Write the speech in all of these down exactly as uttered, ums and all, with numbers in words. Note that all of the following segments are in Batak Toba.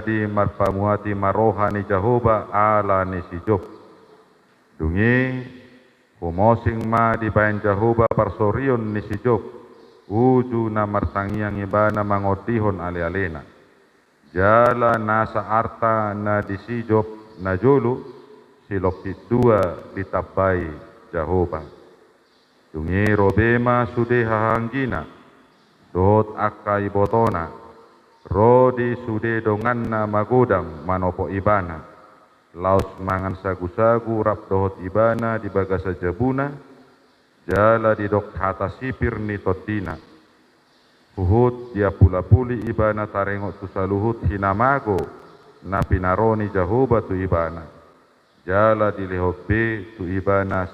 jadi marpamuati ma roha ni Jahowa ala ni si Job. Dung i, humosing ma dibahen Jahowa parsorion ni si Job, uju na martangiang ibana mangondihon alealena. Jala nasa arta na di si Job najolo, silompit dua ditambai Jahowa. Dung i ro be ma sude hahaanggina, dohot angka ibotona, ro di sude donganna magodang manopot ibana, laos mangan sagusagu rap dohot ibana di bagasan jabuna, jala didok hata sipir ni tondina. Huhut diapulapuli ibana taringot tu saluhut hinamago na pinaro ni Jahowa tu ibana, jala dilehon be tu ibana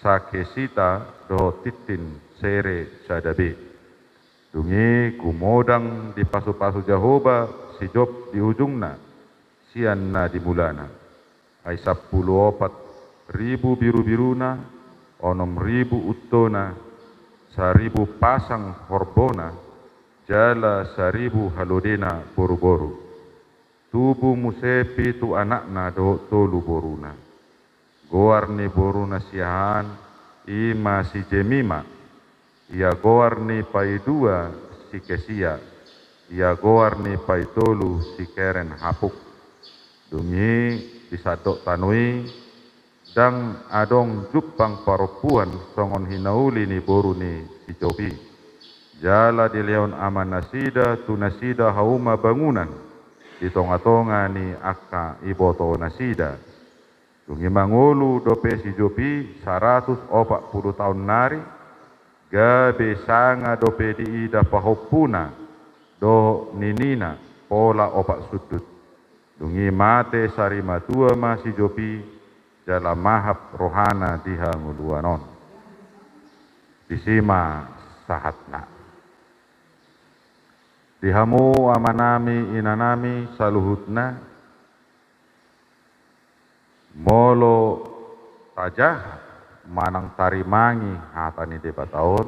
sakesita dohot tintin sere sada be. Dung i gumodang dipasupasu Jahowa si Job di ujungna, sian na di mulana. Ai sampulu opat ribu birubiruna, onom ribu untona, saribu pasang horbona, jala saribu halodena boruboru. Tubu muse pitu anakna dohot tolu boruna. Goar ni boruna siahaan i ma si Jemima, ia goar ni paidua si Kesia, ia goar ni paitolu si Keren Hapuk. Dung i di sandok tano i ndang adong jumpang parompuan songon hinauli ni boru ni si Job i. Jala dilehon amanasida tu nasida hauma bangunan di tongatonga ni angka ibotonasida. Dung i mangolu dope si Job i saratus opat pulu taon nari, gabe sanga dope diida pahompuna dohot ninina pola opat sundut. Dung i mate sarimatua ma si Job i, jala mahap rohana di hangoluan on. Disi ma sahatna. Di hamu amanami, inanami saluhutna, molo tajaha manang tarimangi hata ni Debata on,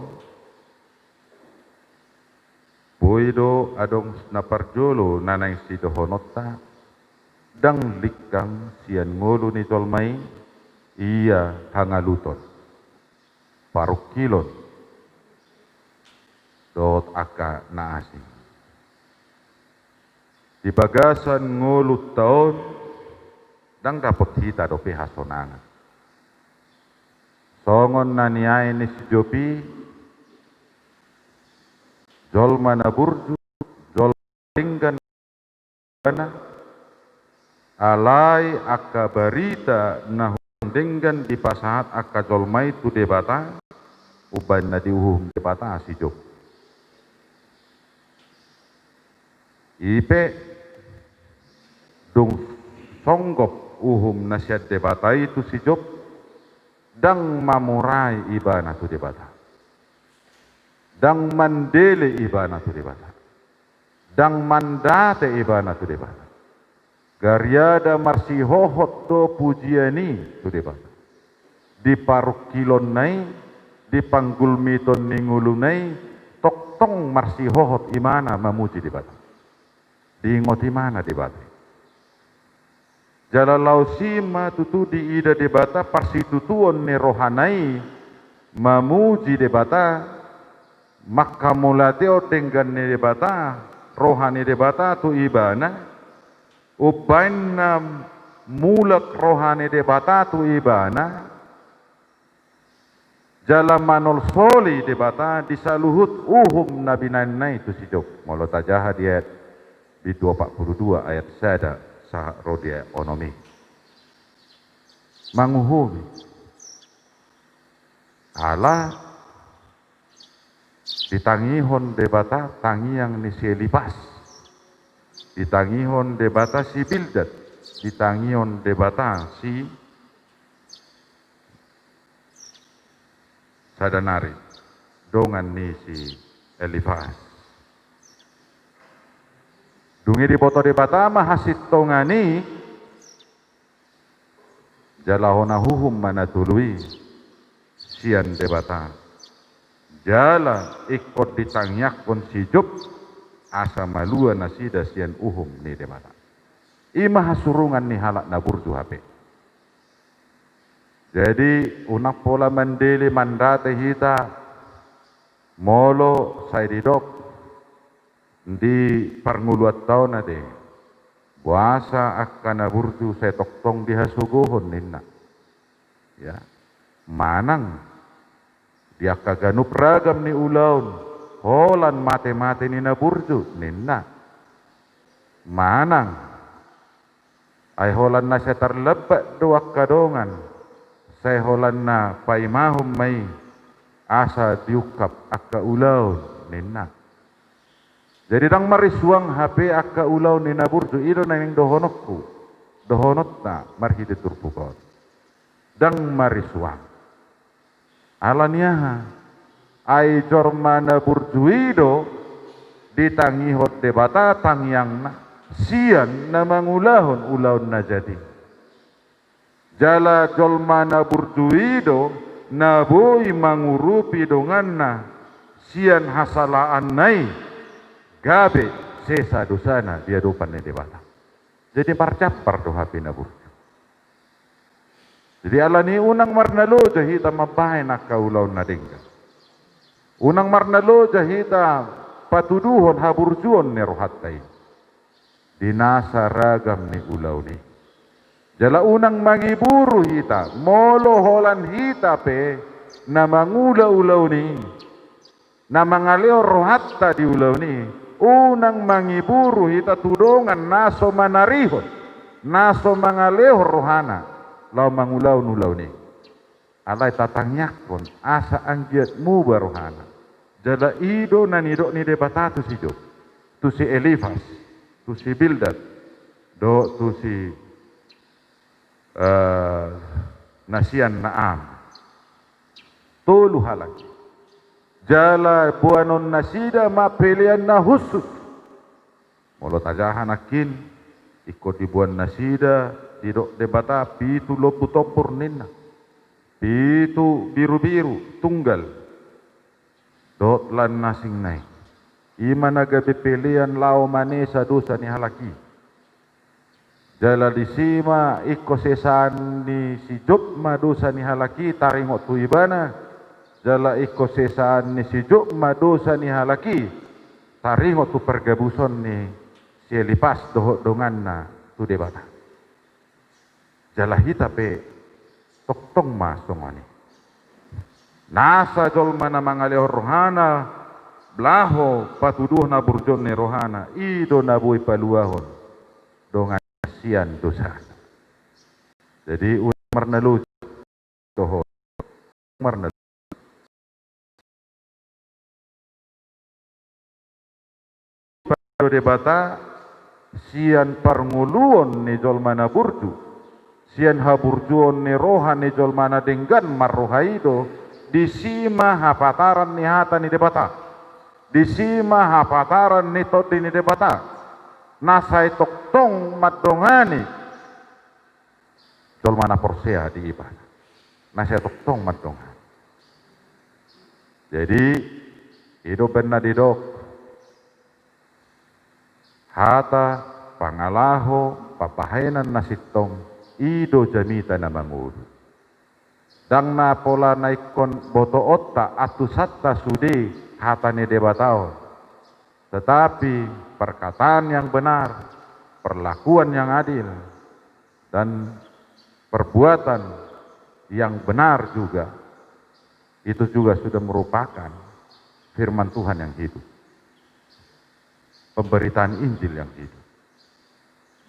boi do adong na parjolo na naeng sidohononta, ndang lingkang sian ngolu ni jolma i ia hangaluton, parungkilon dohot angka na asing. Di bagasan ngolunta on ndang dapot hita dope hasonangan. Songon na niae ni si Job i, jolma na burju, jolma na denggan ibana, alai angka barita na hurang denggan dipasahat angka jolma i tu Debata, umbahen na diuhum Debata si Job. I pe, dung songgop uhum na sian Debata i tu si Job, ndang mamurai ibana tu Debata. Ndang mandele ibana tu Debata. Ndang mandate ibana tu Debata. Gariada marsihohot do pujian i tu Debata. Di parungkilonna i, di panggulmiton ni ngoluna i, tongtong marsihohot ibana mamuji Debata. Diingot ibana Debata. Jala laos i ma tutu diida Debata parsitutuon ni rohana i mamuji Debata, manghamauliatehon denggan ni Debata, roha ni Debata tu ibana, umbahen na mulak roha ni Debata tu ibana, jala manolsoli Debata di saluhut uhum na binahenna i tu si Job. Molo tajaha di ayat bindu opat pulu dua ayat sada sahat ro di ayat onom i. Manguhumi. Ala ditangihon Debata tangiang ni si Elifas. Ditangihon Debata si Bildad. Ditangihon Debata si sada nari, dongan ni si Elifas. Dung i diboto Debata ma hasintongan i, jala hona uhum ma na tolu i sian Debata. Jala ingkon ditangiangkon si Job asa malua nasida sian uhum ni Debata. I ma hasurungan ni halak na burju hape. Jadi, unang pola mandele mandate hita, molo sai didok di parngoluanta on ate, boasa angka na burju sai tongtong dihasogohon ninna. Ya, manang di angka ganup ragam ni ulaon, holan mate-mate ni na burju ninna. Manang, ai holan na sai tarlambat do angka dongan, sai holan na paimahon ma i asa diungkap angka ulaon ninna. Jadi ndang marisuang hape angka ulaon ni na burju, i do naeng dohononku, dohononta marhite turpuk on. Ndang marisuang. Ala ni aha? Ai jolma na burju i do ditangihon Debata tangiangna sian na mangulahon ulaon na jadi. Jala jolma na burju i do na boi mangurupi donganna sian hasalaanna i, gabe sesa dosana di adopan ni Debata. Jadi marjampar do hape na burju. Jadi ala ni i unang marnaloja hita mambahen angka ulaon na denggan. Unang marnaloja hita patuduhon haburjuon ni rohanta i di nasa ragam ni ulaon i. Jala unang mangiburu hita, molo holan hita pe na mangula ulaon i, na mangalehon rohanta di ulaon i, unang mangiburu hita tu dongan na so manarihon, na so mangalehon rohana laho mangulahon ulaon i. Alai tatangiangkon asa anggiat muba rohana. Jala i do na nidok ni Debata tu si Job, tu si Elifas, tu si Bildad, dohot tu si, eh, na sian Naam. Tolu halak i. Jala boanon nasida ma pelean na hushus. Molo tajaha nangkin, ingkon diboan nasida, didok Debata, pitu lombu tompur ninna. Pitu birubiru tunggal. Dohot lan na asing na i. I ma na gabe pelean laho manesa dosa ni halak i. Jala disi ma ingkon sesaan ni si Job ma dosa ni halak i taringot tu ibana, jala ingkon sesaan ni si Job ma dosa ni halak i taringot tu pargabuson ni si Elifas dohot donganna tu Debata. Jala hita pe tongtong ma songon i. Nasa jolma na mangalehon rohana laho patuduhon haburjuon ni rohana, i do na boi paluahon dongan sian dosa. Jadi unang marnaloja dohot, unang marnaloja. Debata sian parngoluon ni jolma na burju, sian haburjuon ni roha ni jolma na denggan marroha i do, disi ma hapataran ni hata ni Debata, disi ma hapataran ni tondi ni Debata, na sai tongtong mandongani jolma na porsea di ibana, na sai tongtong mandongani. Jadi, i do umbahen na didok, hata, pangalaho, pambahenan na sintong, i do jamita na mangolu. Ndang na pola na ingkon botoonta, antusanta sude hata ni Debata on. Tetapi perkataan yang benar, perlakuan yang adil, dan perbuatan yang benar juga, itu juga sudah merupakan firman Tuhan yang hidup. Pemberitaan Injil yang hidup.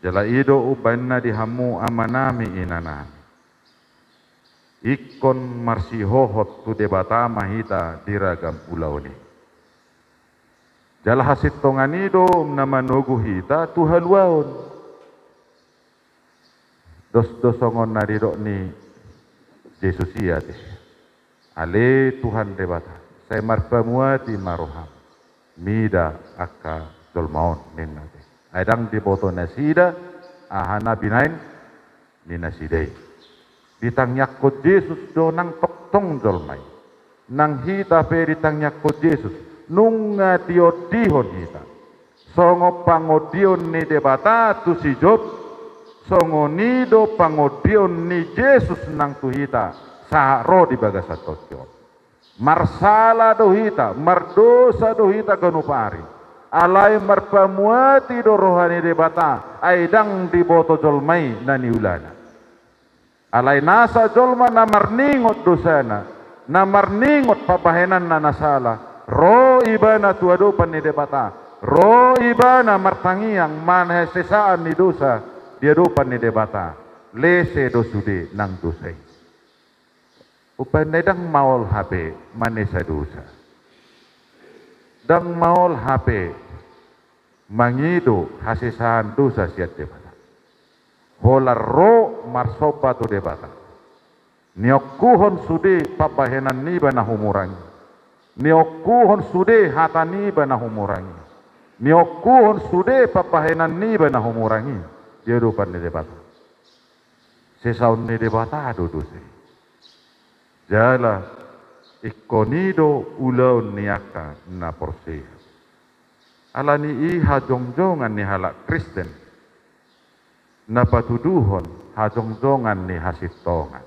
Jala i do umbahen na di hamu amanami inanami. Ingkon marsihohot tu Debata ma hita di ragam ulaon i. Jala hasintongan i do na manogu hita tu haluaon. Dos do songon na didok ni Jesus i ate. Ale Tuhan Debata, sai marpamuati ma roham mida angka jolma on ninna ate. Ai ndang diboto nasida aha na binahen ni nasida i. Ditangiangkon Jesus do nang tongtong jolma i. Nang hita pe ditangiangkon Jesus, nunga diondihon hita. Songon pangondion ni Debata tu si Job, songon i do pangondion ni Jesus nang tu hita sahat ro di bagasan tonti on. Marsala do hita, mardosa do hita ganup ari. Alai marpamuati do roha ni Debata, ai ndang diboto jolma i na niulana. Alai nasa jolma na marningot dosana, na marningot pambahenanna na sala, ro ibana tu adopan ni Debata, ro ibana martangiang manang hasesaan ni dosa di adopan ni Debata, lese do sude nang dosa i. Umbahen na i ndang maol hape manesa dosa. Ndang maol hape mangido hasesaan dosa sian Debata. Holan ro marsomba tu Debata. Niongkuhon sude pambahenan niba na humurang i. Niongkuhon sude hata niba na humurang i. Niongkuhon sude pambahenan niba na humurang i di adopan ni Debata. Sesaon ni Debata do dosa i. Jala ingkon i do ulaon ni angka na porsea. Alani i hajongjongan ni halak Kristen na patuduhon hajongjongan ni hasintongan.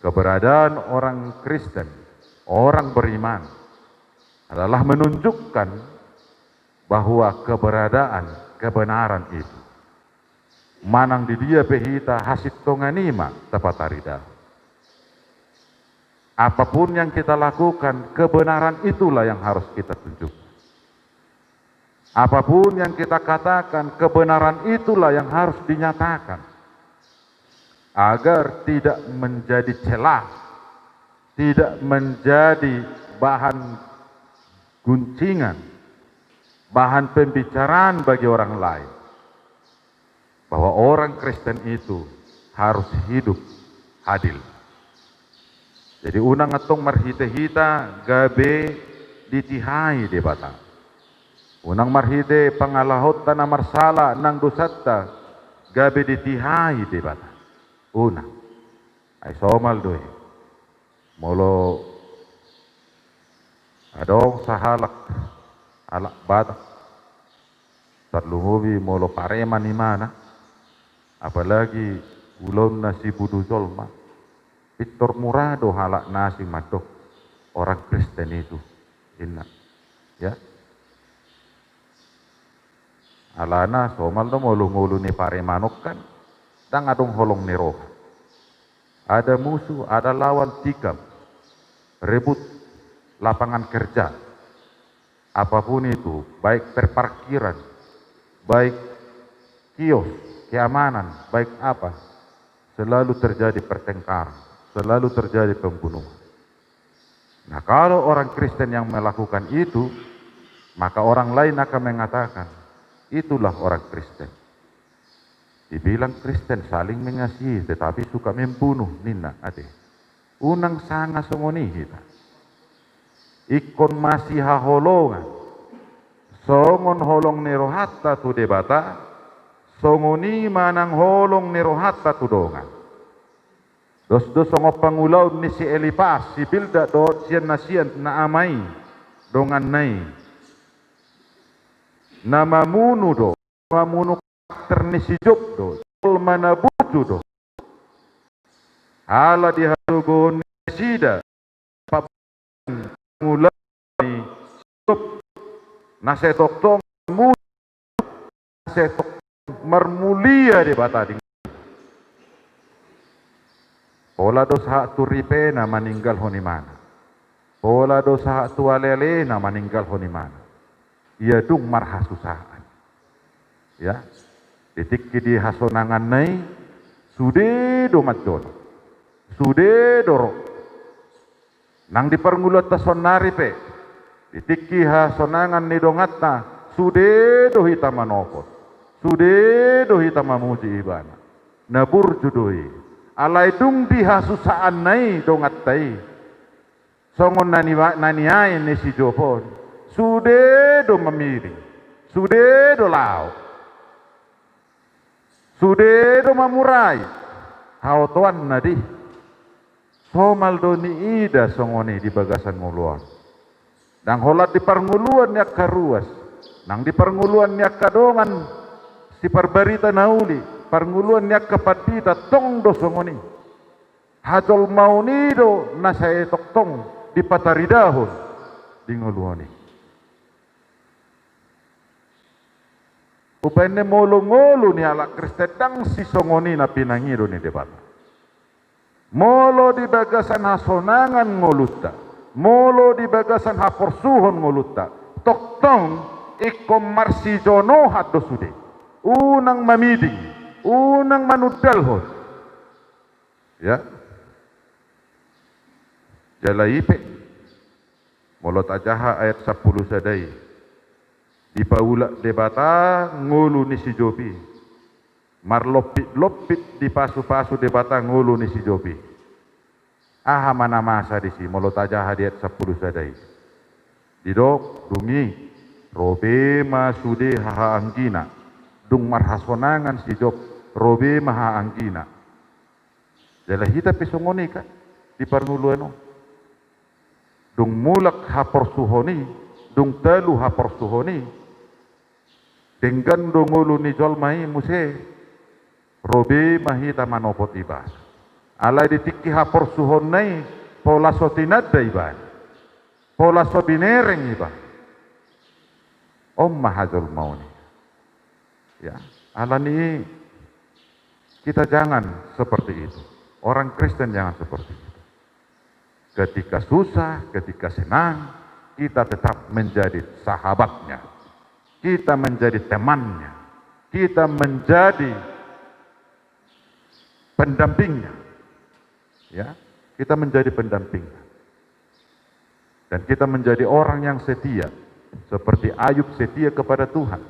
Keberadaan orang Kristen, orang beriman, adalah menunjukkan bahwa keberadaan kebenaran itu. Manang di dia pe hita, hasintongan i ma tapataridahon. Apapun yang kita lakukan, kebenaran itulah yang harus kita tunjukkan. Apapun yang kita katakan, kebenaran itulah yang harus dinyatakan. Agar tidak menjadi celah, tidak menjadi bahan guncingan, bahan pembicaraan bagi orang lain. Bahwa orang Kristen itu harus hidup adil. Jadi unang antong marhite hita gabe ditihai Debata. Unang marhite pangalahonta na marsala nang dosanta gabe ditihai Debata. Unang. Ai somal do i. Molo adong sahalak halak Batak, tarlumobi molo pareman imana, apalagi ulaonna sibudu jolma, pintor mura do halak na asing mandok orang Kristen itu, inna. Ya. Alana somal do molo ngolu ni pareman on kan ndang adong holong ni roha. Ada musuh, ada lawan tikam, rebut lapangan kerja. Apapun itu, baik perparkiran, baik kios, keamanan, baik apa, selalu terjadi pertengkaran, selalu terjadi pembunuhan. Nah, kalau orang Kristen yang melakukan itu, maka orang lain akan mengatakan, "Itulah orang Kristen." Dibilang Kristen saling mengasihi, tetapi suka membunuh, ninna ate. Unang sanga songon i hita. Ingkon masihaholongan. Songon holong ni rohanta tu Debata, songon i ma nang holong ni rohanta tu dongan. Dos do songon pangulaon ni si Elipas, si Bildad dohot sian na sian na ama i, donganna i. Na mamunu do, mamunu karakter ni si Job do, jolma na burju do. Ala dihasogohon nasida, pangulaon ni si Job, na sai tongtong marmulia Debata di. Pola do sahat tu ripena maninggalhon imana. Pola do sahat tu alealena maninggalhon imana. Ia dung marhasusaan. Ya. Di tingki di hasonanganna i, sude do manjolo. Sude do ro. Nang di parngoluanta saonnari pe, di tingki hasonangan ni donganta, sude do hita manopot, sude do hita mamuji ibana. Na burju do i. Alai dung di hasusaanna i donganta i, songon na ni, na niain ni si Job on, sude do mamiring, sude do laho. Sude do mamurai haotoanna di. Somal do niida songon i di bagasan ngolu on. Ndang holan di parngoluan ni angka ruas. Nang di parngoluan ni angka dongan siparbarita na uli, parngoluan ni angka pandita, tong do songon i. Hajolmaon i do na sai tongtong dipataridahon di ngolu on i. Umbahen molo ngolu ni halak Kristen ndang sisongon i na pinangido ni Debata. Molo di bagasan hasonangan ngolunta, molo di bagasan haporsuhon ngolunta, tongtong ingkon marsijonohan do sude. Unang mamiding, unang manundalhon. Ya. Jala i pe, molo tajaha ayat sampulu sada i, dipaulak Debata ngolu ni si Job i. Marlompit-lompit dipasupasu Debata ngolu ni si Job i. Aha ma na masa disi molo tajaha di ayat sampulu sada i? Didok, dung i, ro be ma sude hahaanggina. Dung marhasonangan si Job, ro be ma hahaanggina. Jala hita pe songon i kan, di parngoluan on. Dung mulak haporsuhon i, dung talu haporsuhon i, denggan do ngolu ni jolma i muse, ro be ma hita manopot ibana. Alai di tingki haporsuhonna i, pola so tinanda ibana. Pola so binereng ibana. On ma hajolmaon i. Ya, alani i kita jangan seperti itu. Orang Kristen jangan seperti itu. Ketika susah, ketika senang, kita tetap menjadi sahabatnya. Kita menjadi temannya. Kita menjadi pendampingnya. Ya, kita menjadi pendampingnya. Dan kita menjadi orang yang setia, seperti Ayub setia kepada Tuhan.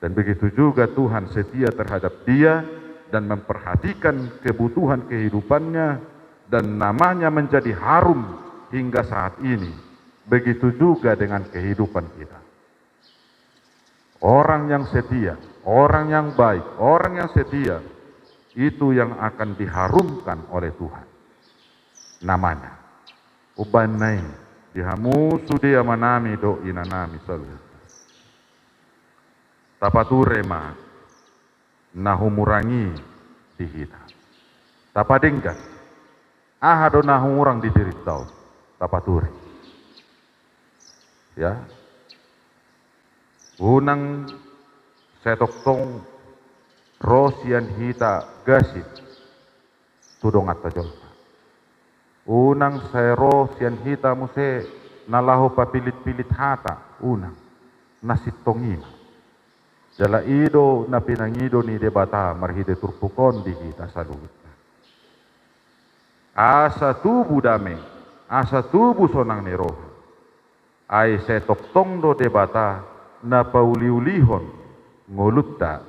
Dan begitu juga Tuhan setia terhadap dia dan memperhatikan kebutuhan kehidupannya, dan namanya menjadi harum hingga saat ini. Begitu juga dengan kehidupan kita. Orang yang setia, orang yang baik, orang yang setia, itu yang akan diharumkan oleh Tuhan namanya. Umbahen na i, di hamu sude amanami dohot inanami saluhutna, tapature ma na humurang i di hita. Tapadenggan. Aha do na humurang di dirinta on? Tapature. Ya. Unang sai tongtong ro sian hita gasip tu donganta jolma. Unang sai ro sian hita muse na laho papilit-pilit hata, unang. Na sintong i ma. Jala i do na pinangido ni Debata marhite turpuk on di hita saluhutna. Asa tubu dame, asa tubu sonang ni roha. Ai sai tongtong do Debata na pauliulihon ngolunta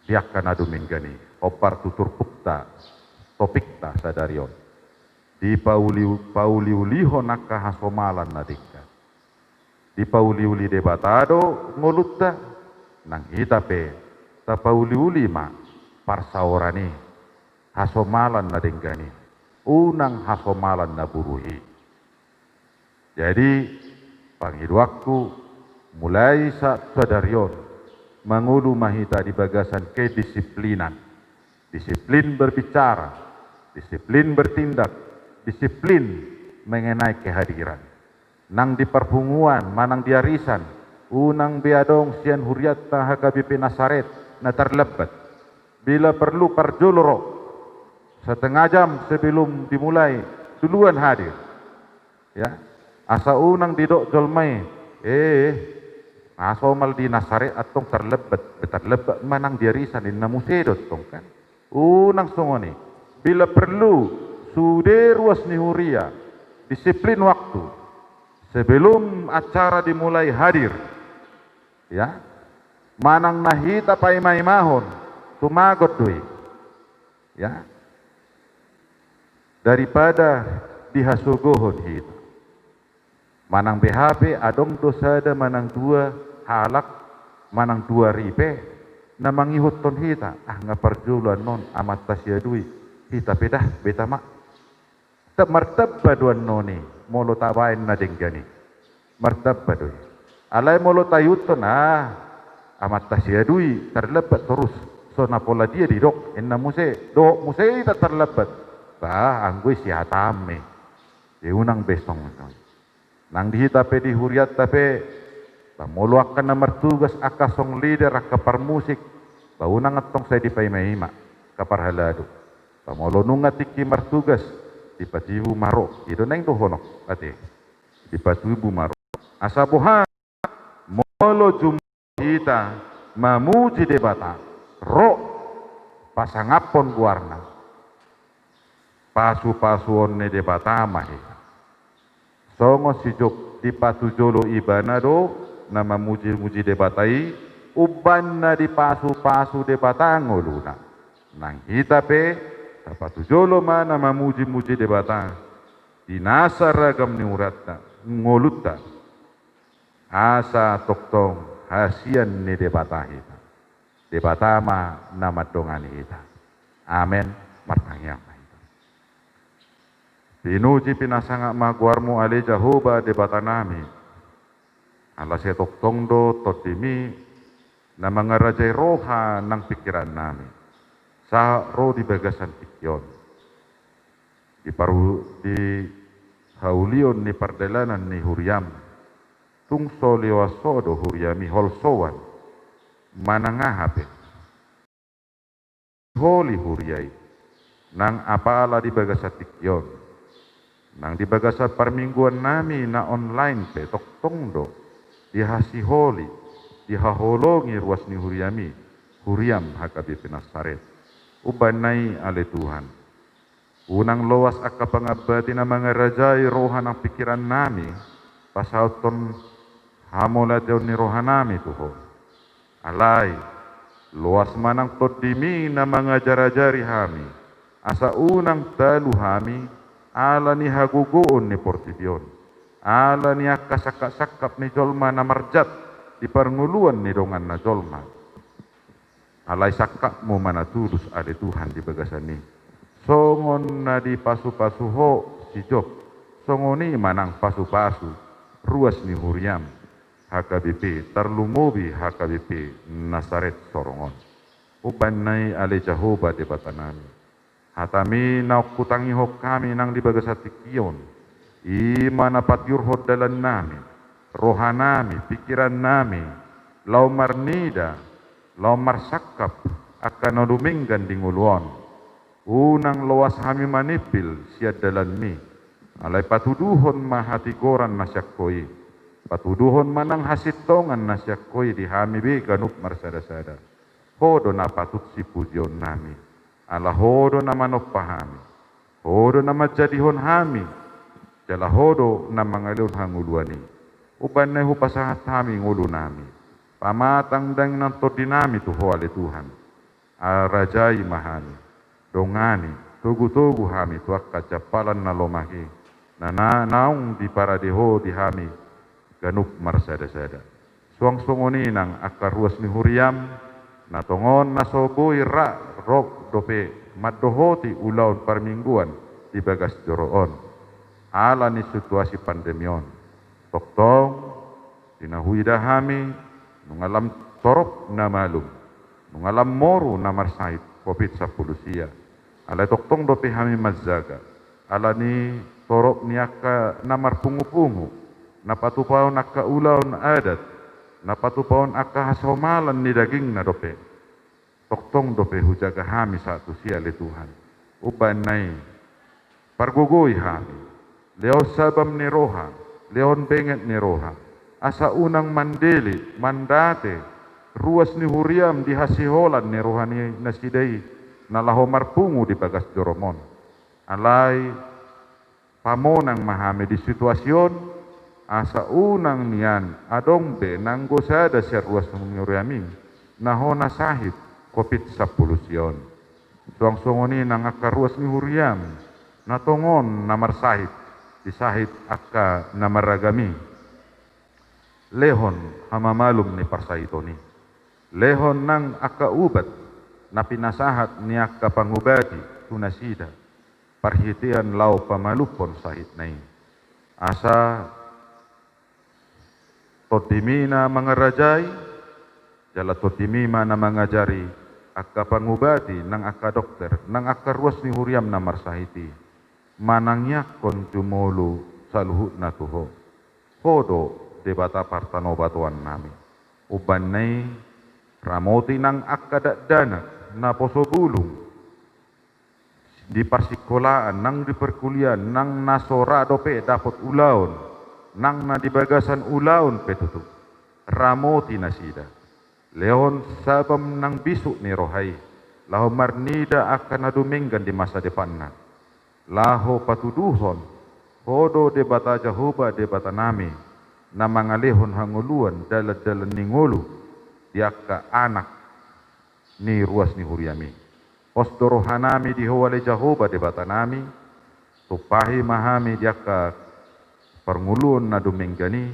di angka na dumenggan i, hombar tu turpukta, topikta sadari on. Dipauli-, pauliulihon angka hasomalan na denggan. Dipauliuli Debata do ngolunta, nang hita pe tapauliuli ma parsaoran i, hasomalan na denggan i, unang hasomalan na buruk i. Jadi, pangidoanku, mulai sa-, sadari on, mangolu ma hita di bagasan kedisiplinan. Disiplin berbicara, disiplin bertindak, disiplin mengenai kehadiran. Nang di parpunguan, manang di arisan, unang be adong sian hurianta H K B P Nasaret na tarlambat. Bila perlu parjolo ro, setengah jam sebelum dimulai, duluan hadir. Ya, asa unang didok jolma i, eh, na somal di Nasaret antong tarlambat, tarlambat manang di arisan, ninna muse do antong kan. Unang songon i. Bila perlu, sude ruas ni huria, disiplin waktu. Sebelum acara dimulai hadir. Ya. Manang na hita paimaimahon, tumagon do i. Ya. Daripada dihasogohon hita. Manang be hape adong do sada manang dua halak, manang dua ripe, na mangihuthon hita, ah, nga parjolo annon, amanta siadui, hita pe dah, be tama. Tab martamba do annon i, molo tabaen na denggan i. Martamba do i. Alai molo taihuthon, ah, amanta si Adui tarlambat torus, so na pola dia didok, ninna muse, dohot muse hita tarlambat. Bah, anggo i sihataan ma i. Unang be songon i. Nang di hita pe, di hurianta pe, ba molo angka na martugas, angka song leader, angka parmusik, ba unang antong sai dipaima-ima angka parhalado. Ba molo nunga tingki martugas, dipatibu ma ro. I do naeng dohononku, ate. Dipatibu ma ro. Asa boha, molo jumolo hita mamuji Debata, ro pasangaphon goarna, pasu-pasuon ni Debata ma hita. Songon si Job, dipatujolo ibana do na mamuji-muji Debata i, umbahen na dipasu-pasu Debata ngoluna. Nang hita pe, tapatujolo ma na mamuji-muji Debata di nasa ragam ni uratta, ngolunta. Asa tongtong hasian ni Debata hita. Debata ma na mandongani hita. Amen. Martangiang ma hita. Pinuji, pinasangap ma goarmu, ale Jahowa Debatanami. Ala sai tongtong do TondiMi na mangarajai roha nang pingkirannami sahat ro di bagasan tingki on. Di paru-, di haulion ni pardalanan ni huriaM, tung so lias Ho do huriaMi holsoan manang aha pe. Holi huria i, nang apala di bagasan tingki on, nang di bagasan parmingguannami na online pe, tongtong do dihasiholi, dihaholongi ruas ni huriaMi, huriaM H K B P Nasaret. Umbahen na i, ale Tuhan, unang loas angka pangambati na mangarajai roha nang pingkirannami, pasahathon hamauliateon ni rohanami tu Ho. Alai, loas ma nang TondiMi na mangajar-ajari hami, asa unang talu hami ala ni hagogoon ni portibi on, ala ni angka sangkap-sangkap ni jolma na marjat di parngoluan ni donganna jolma. Alai sangkapMu ma na tulus, ale Tuhan, di bagasan i. Songon na dipasu-pasu Ho si Job, songon i ma nang pasu-pasu ruas ni huriaM H K B P, tarlumobi H K B P Nasaret Sorong on. Umbahen na i, ale Jahowa Debatanami, hataMi naung hutangihon hami nang di bagasan tingki on, i ma na patiurhon dalannami, rohanami, pingkirannami, laho marnida, laho marsangkap angka na dumenggan di ngolu on. Unang loas hami manimpil sian dalanMi, alai patuduhon ma hatigoran na sian Ho i. Patuduhon ma nang hasintongan na sian Ho i di hami be ganup marsada-sada. Ho do na patut sipujionnami, ala Ho do na manompa hami. Ho do na manjadihon hami, jala Ho do na mangalehon hangoluan i. Umbahen na i hupasahat hami ngolunami, pamatang dainang tondinami tu Ho, ale Tuhan. Rajai ma hami, dongani, togu-togu hami tu angka jampalan na lomak i, na, na naung diparade Ho di hami ganup marsada-sada. Suang songon i nang angka ruas ni huriaM, na tongon na so boi ra ro dope mandohoti ulaon parmingguan di bagas joro on, ala ni situasi pandemi on. Tongtong, di na huida hami, nunga lam torop na malum, nunga lam moru na marsahit covid sampulu sia. Alai tongtong dope hami manjaga, ala ni torop ni angka na marpungu-pungu, na patupaon angka ulaon adat, na patupaon angka hasomalan ni dagingna dope. Tongtong dope hujaga hami sahat tusi, ale Tuhan. Umbahen na i, pargogoi hami, lehon sabam ni roha, lehon benget ni roha, asa unang mandele, mandate ruas ni huriaM di hasiholan ni roha ni nasida i na laho marpungu di bagas joroM on. Alai, pamonang ma hami di situasi on, asa unang nian adong be nanggo sada sian ruas ni huriaM i na hona sahit covid sampulu sia on. Suang songon i nang angka ruas ni huriaM, na tongon na marsahit di sahit angka na marragam i. Lehon hamamalum ni parsahiton i. Lehon nang angka ubat na pinasahat ni angka pangubati tu nasida, parhitean laho pamalumhon sahitna i. Asa TondiMi na mangarajai, jala TondiMi ma na mangajari angka pangubati nang angka dokter nang angka ruas ni huriaM na marsahit i, manangiangkon jumolo saluhutna tu Ho. Ho do Debata partanobatoannami. Umbahen na i, ramoti nang angka dakdanak na poso bulung di parsikolaan nang di parkuliaan nang na so ra dope dapot ulaon nang na di bagasan ulaon pe tutu. Ramoti nasida. Lehon sabam nang bisuk ni roha i laho marnida angka na dumenggan di masa depanna. Laho patuduhon Ho do Debata Jahowa Debatanami na mangalehon hangoluan dalan-dalan ni ngolu di angka anak ni ruas ni huriaMi. Pos do rohanami di Ho ale Jahowa Debatanami. Tumpahi ma hami di angka parngoluon na dumenggan i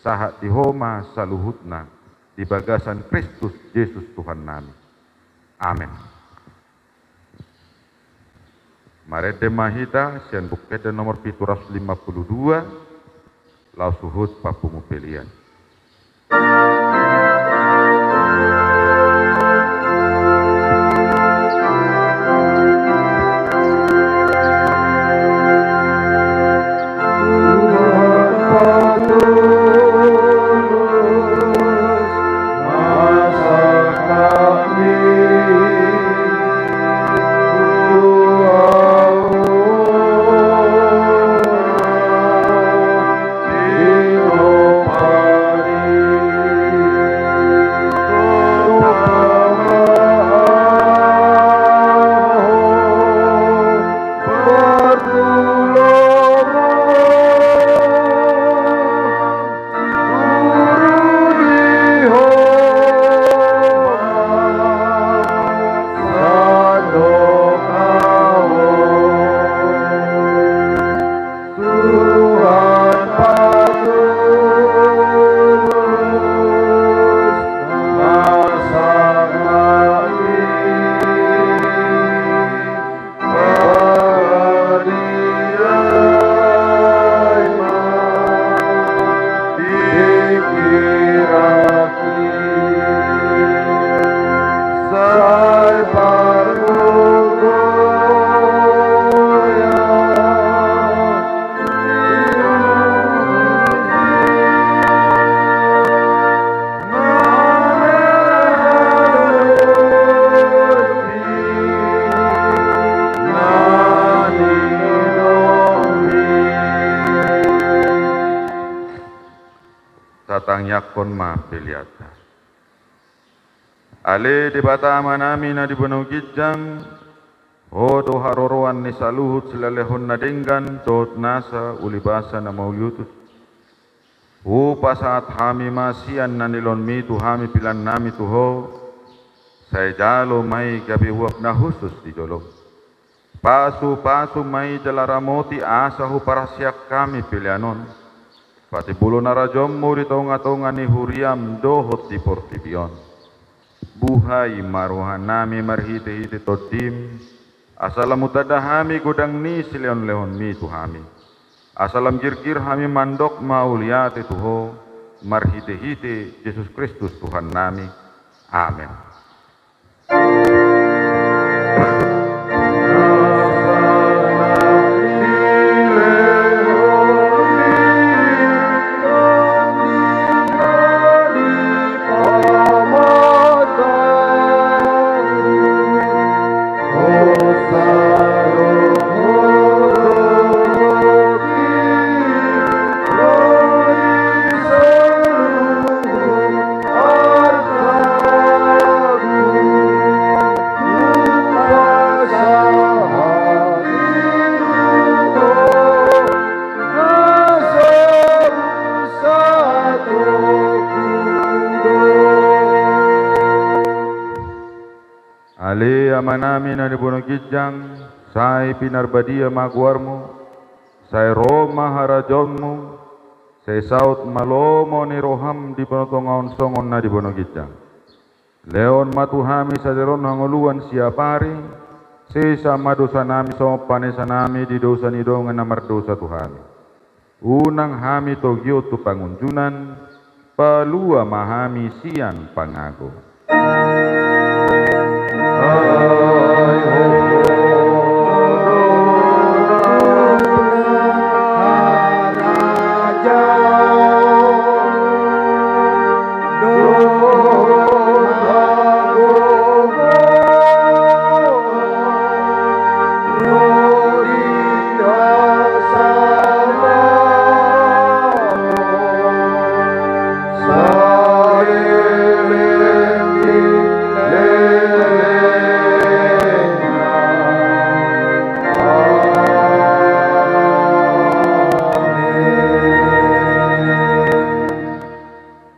sahat di Ho ma saluhutna di bagasan Kristus Jesus Tuhannami. Amen. Marende ma hita sian Buku Ende nomor pitu ratus lima puluh dua, laos huhut papungu pelean. Tatangiangkon ma peleanta. Ale Debata Amanami na di banua ginjang, Ho do haroroan ni saluhut silehonlehon na denggan dohot nasa ulibasa na mauliutus. Hupasahat hami ma sian na nilehonMi tu hami peleannami tu Ho, sai jalo ma i gabe uap na hushus di jolom. Pasupasu ma i jala ramoti asa huparhaseang hami pelean on, patimbulhon harajaonMu di tongatonga ni huriaM dohot di portibi on. Buhai ma rohanami marhitehite TondiM, asa lam hutanda hami godang ni silehonlehonMi tu hami. Asa lam girgir hami mandok mauliate tu Ho, marhitehite Jesus Kristus Tuhannami. Amen. Ale Amanami na di banua ginjang, sai pinarbadia ma goarMu, sai ro ma harajaonMu, sai saut ma lomo ni rohaM di banua tonga on songon na di banua ginjang. Lehon ma tu hami sadari on hangoluan siapari, sesa ma dosanami songon panesanami di dosa ni dongan na mardosa tu hami. Unang hami togihon tu pangunjunan, Palua ma hami sian pangago.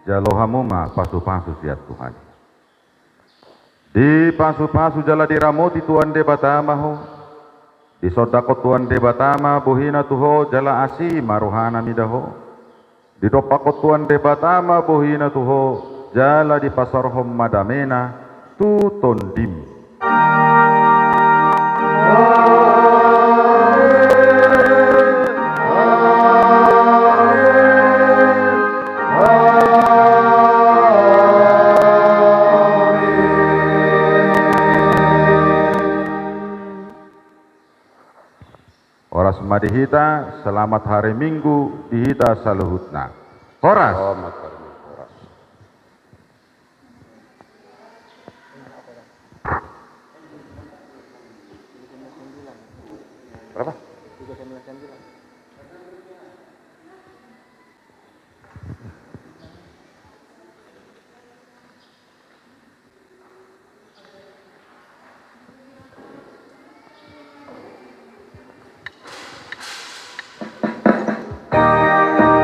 Jalo hamu ma pasupasu sian Tuhan i. Dipasupasu jala diramoti Tuhan Debata ma ho. Disondangkon Tuhan Debata ma bohina tu ho jala asi ma rohana mida ho. Didompakkon Tuhan Debata ma bohina tu ho jala dipasaorhon ma damena tu tondim. Horas ma di hita, selamat hari Minggu di hita saluhutna. Horas.